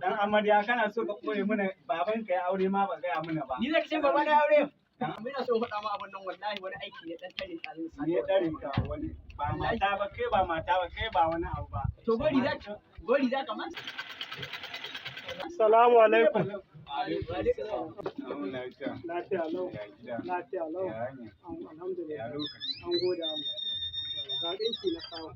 Dan amarya kana so ka kore mana babanka ya aure ma ba gaya mana ba. Ni zaka ce baba na aure? Ina so in faɗa ma abun nan wallahi wani aiki ne dan tare tsarin sa. Ne ɗarin ka wani ba mata ba kai ba mata ba kai ba wani abu ba. To gori za ka manta. Salamu alaikum. Lafiya. Lafiya lau. Ya gida. Lafiya lau. Ya hanya. Alhamdulillah. Ya lokaci. An gode Allah. Ga ɗinki na kawo.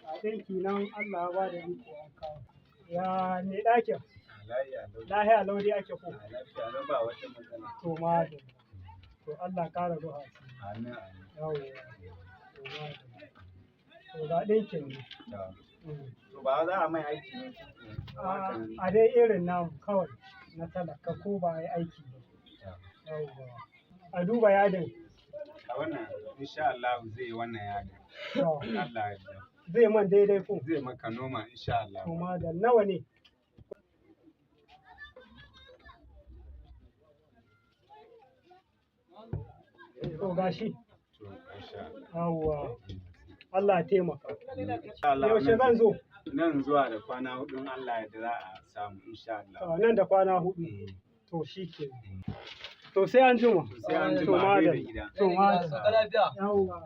Ga ɗinki nan Allah ya ba da iko an kawo. Ya me ɗakin? Lafiya lau. Lafiya lau dai ake ko? Lafiya lau ba wata matsala. To madalla. To Allah ƙara ruha asiri. Amin amin. Yawwa. To madalla. To ga ɗinkin nan. To ba za a mai aiki ne. A dai irin namu kawai na talaka ko ba a yi aiki ba. Yawwa. A duba yadin. A wannan insha Allah zai yi wannan yadin. To, Allah ya yarda. zai man daidai ko? Zai maka noma insha Allah. To madalla nawa ne? To gashi. To insha Allah. Yawwa. Allah ya taimaka. Insha Allah. Yaushe zan zo? Nan zuwa da kwana hudu in Allah ya yarda za a samu insha Allah. To, nan da kwana hudu. To shi ke. To sai an jima. To sai an To jima a gaida madalla. gida. To madalla. Lafiya. Yawwa.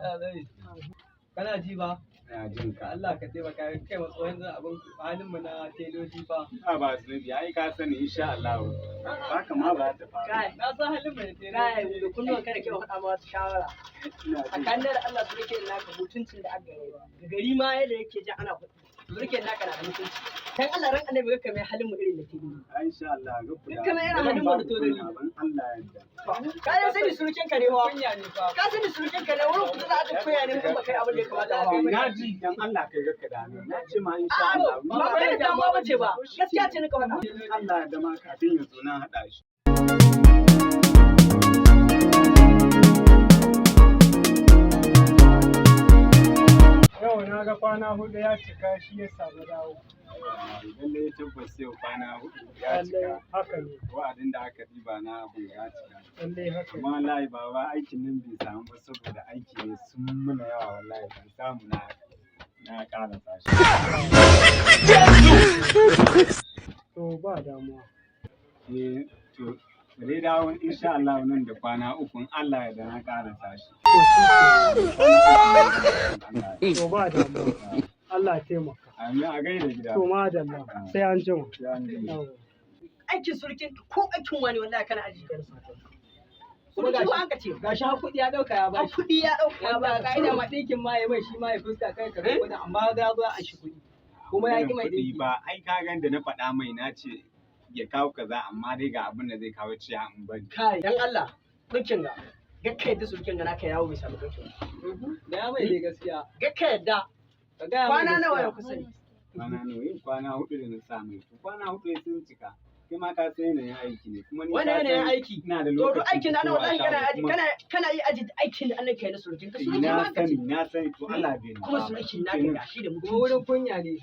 Kana ji ba? Ina jin ka. Allah ka taimaka kai wa tsohon zan abin halin mu na teloji fa. A ba zunubi ai ka sani insha Allah. Haka ma ba ta faru. Kai, Na san halin mu na teloji. kai da kunnuwan kada ke faɗa ma wata shawara. Ina jin ka. Tsakanin da Allah su rike naka mutuncin da aka yi. Ga gari ma yadda yake ji ana kuɗi. Su rike naka na da mutunci. Dan Allah ran annabi ga mai halin mu irin da ke yi. Ai insha Allah ga kula. Duk kamar yana halin mu da tozali. Ban Allah ya yarda. Ka yi sani surukin ka ne wa. Kunya ne fa. Ka sani surukin ka ne wurin kuɗi za a ta koya ne in ba kai abin da ya kamata ba. Na ji dan Allah kai ga ka dame. Na ce ma insha Allah. Ba magana damuwa ba ce ba. Gaskiya ce nika faɗa. Allah ya dama kafin ya zo na haɗa shi. Yau na ga kwana hudu ya cika shi ya samu dawo. Lallai tabbas yau kwana hudu ya Lallai cika. haka ne. Wa'adin da aka ɗiba na abun ya cika. Lallai haka ne. Amma wallahi baba aikin nan bai samu ba saboda aiki ne sun muna yawa wallahi ban samu na na ƙarasa shi. To ba damuwa. Eh to dai dawo insha Allah nan da kwana uku in Allah ya da na ƙarasa shi. To ba damuwa. Allah ya taimaka. Amin a gaida gida. To madalla sai an jima. Sai an jima. Yawwa. Aikin surukin ko aikin wani wallahi kana aji. Kuma Surukin gashi an ka ce. gashi har kuɗi ya ɗauka ya Har bashi. kuɗi ya ɗauka ya Wanda baka. ka'ida ma ɗinkin ma ya mai shi ma ya fuska kai ka kuɗin amma ya zo a shi kuɗi. Kuma ya ƙi mai Kuɗi ɗinki. ba ai ka gan da na faɗa mai na ce ya kawo kaza amma dai ga abin da zai kawo ciya in bari. Kai dan Allah ɗinkin ga. Gakka yadda surukin ga naka yawo bai samu ɗinkin ba. Da ya mai dai gaskiya. Gakka yadda. Ka gaya mai Kwana nawa ya gaskiya. kusa ne? Kwana nawa yin kwana hudu da na sa mai to kwana hudu sun cika. Kai ma ka san yanayin aiki ne kuma ni Wani ka yanayin san aiki. ina da To duk lokacin aikin da ana fitowa wallahi kana shago aji kuma kana kana yi aji aikin da annan kai na surukin ka surukin na ma ka ce. sani na sani to Allah bai nufa Kuma ba. surukin naka Kenan. gashi da Kuma mutunci. wurin kunya ne.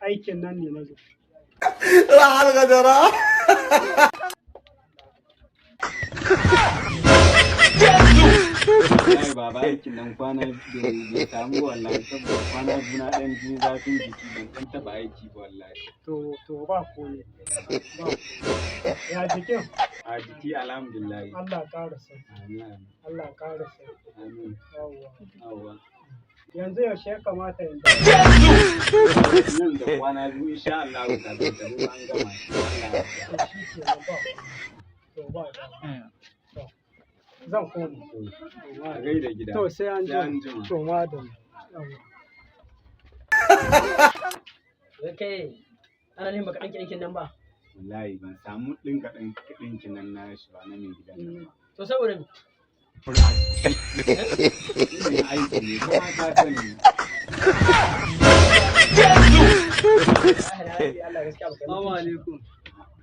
Aikin nan ne na zo. راح الغدراء. Wallahi baba aikin nan kwana bai samu wallahi saboda kwana biyu na ɗan ji zafin jiki ban ɗan taɓa aiki ba wallahi. To ba komai. Ba komai. Ya jikin? A jiki alhamdulillah. Allah ya ƙara sauki. Amin amin. Allah ya ƙara sauki. Amin. Yawwa. Yawwa. Yanzu yaushe ya kamata in dawo? Nan da kwana biyu insha Allah kafin ta zo an gama shi. Allah ya yarda. To shi kenan ba komai. To ba damuwa. To zan koma. To a gaida gida. To sai an Sai an jima. jima. To madalla. Yawwa. Wai kai ana ne baka ɗinki ɗinkin nan ba. Wallahi ban samu ɗinka ɗinkin nan na shi ba na mai gidan nan ba. To saboda me? Yanayin aiki ne kuma ka sani. Wallahi na rabi Allah gaskiya baka yi Assalamu mutunci. alaikum.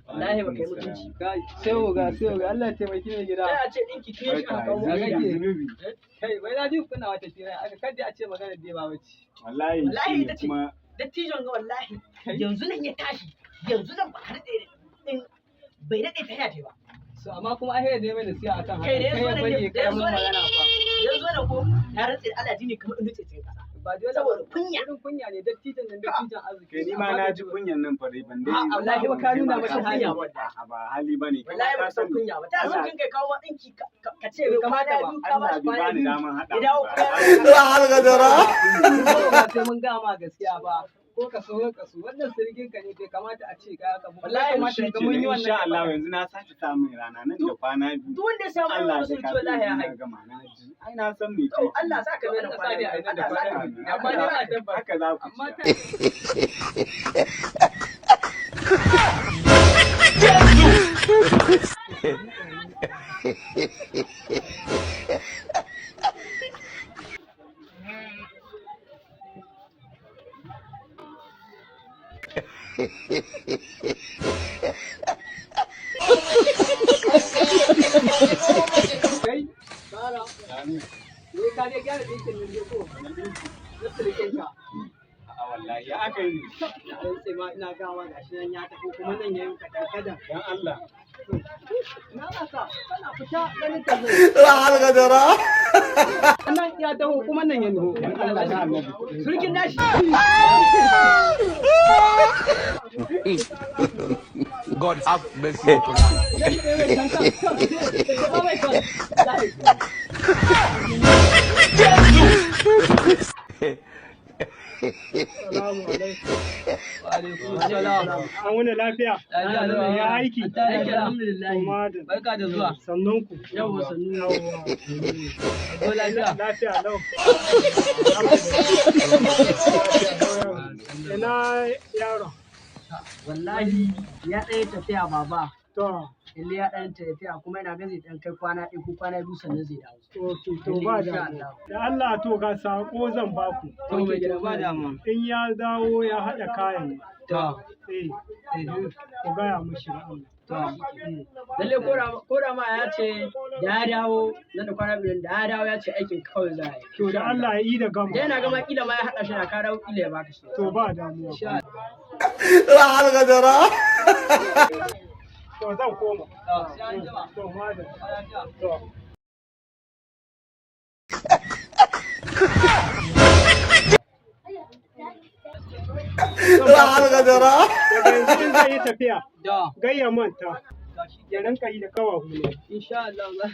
Wallahi baka yi mutunci. Kai sai oga sai oga Allah ya taimaki mai gida. Sai a ce ɗinki tun yaushe aka Barka kawo zunubi maka. kake? zunubi. Kai wai na ji kuna wata fira aka kada a ce magana dai ba bace. Wallahi Wallahi shine ita ce. kuma Dattijon ga wallahi yanzu nan ya tashi yanzu nan ba har da ɗin Bai daɗe ta yafe ba. So amma kuma ai ne mai nasiha akan haka. Kai da ya Kai zo ya nan bari ne, ya da ya karamin zo nan, magana fa. ya zo nan ko na rantse da Allah jini kamar in nutse cikin ƙasa. Ba dole Saboda kunya. Irin kunya ne dattijan nan dattijan arziki. Kai ni ma na ji kunyan nan fa dai ban dai. A'a, wallahi ba ka nuna Ban mashi kai hali. ma A'a, ba hali bane. Kai Wallahi ma ba ka san sani. kunya ba. Ta Allah- san kin kai kawo ma ɗinki ka ce Bai kwana kamata ba. biyu ka ba Allah shi bai kwana bani biyu. daman haɗa Ya dawo ba. kuma راح الغدرة Ba sai mun gama ma gaskiya ba. Ko ka so ka so wannan sirgin ka ne bai kamata a ce ka haka ba. Wallahi kamata Shi ga mun yi kenan wannan insha Allah gaba. yanzu na sake samun rana nan da kwana biyu. Duk wanda ya samu Allah irin da wasu wallahi ya kafin na haihu. gama na ji. Ai na san me To Allah sa ka mai Allah nan sa kwana dai a yi biyu. nan da Allah sa kwana ka biyu. mai. Amma dai ba tabbas. Haka za ku Amma ci. ta kai Sara. Wai ka dai gyara ɗinkin nan dai ko? Na sirikin ka. A'a wallahi ya aka yi. Na rantse ma ina gawa gashi nan ya tafi kuma nan ya yi kadan kadan. Dan Allah. Na rasa kana fita ganin ka zai. راح الغدرة Nan ya taho kuma nan ya nuho. Dan Allah da Annabi. kuɗin Surkin nashi. God have mercy upon us. Nan ya mai kan kan kan. Ba mai kan. Salamu alaikum. Wa alaikum salam. An wuni lafiya? Lafiya lau. Ya aiki? Aiki alhamdulillah. Madalla. Barka da zuwa. Sannun ku. Yawwa sannu. Yawwa. Zo lafiya. Lafiya lau. Ina yaron? Wallahi ya ɗaya tafiya baba. To, Lalle ya ɗan tafiya kuma yana ga zai ɗan kai kwana ɗaya ko kwana biyu sannan zai dawo. ok, to ba Insha damuwa. Allah. Da Allah to ga saƙo zan baku. To mai gida ba damuwa. In ya dawo ya haɗa kayan. To. Eh, Eh, ku gaya mashi da Allah. to. Lalle ko da ma ya ce da ya dawo nan da kwana biyu da ya dawo ya ce aikin kawai za a yi. To da Allah ya yi da gama. Da yana gama kila ma ya haɗa shi da ka dawo kila ya baka shi. To ba damuwa. Insha Allah. راح الغدرة To zan koma. To, sai an jima. To madalla. Lafiya. To. راح الغدرة Daga yanzu in zai yi tafiya, Da. gayya manta, To shi ya rinka yi da kawahu ne. Insha Allah za.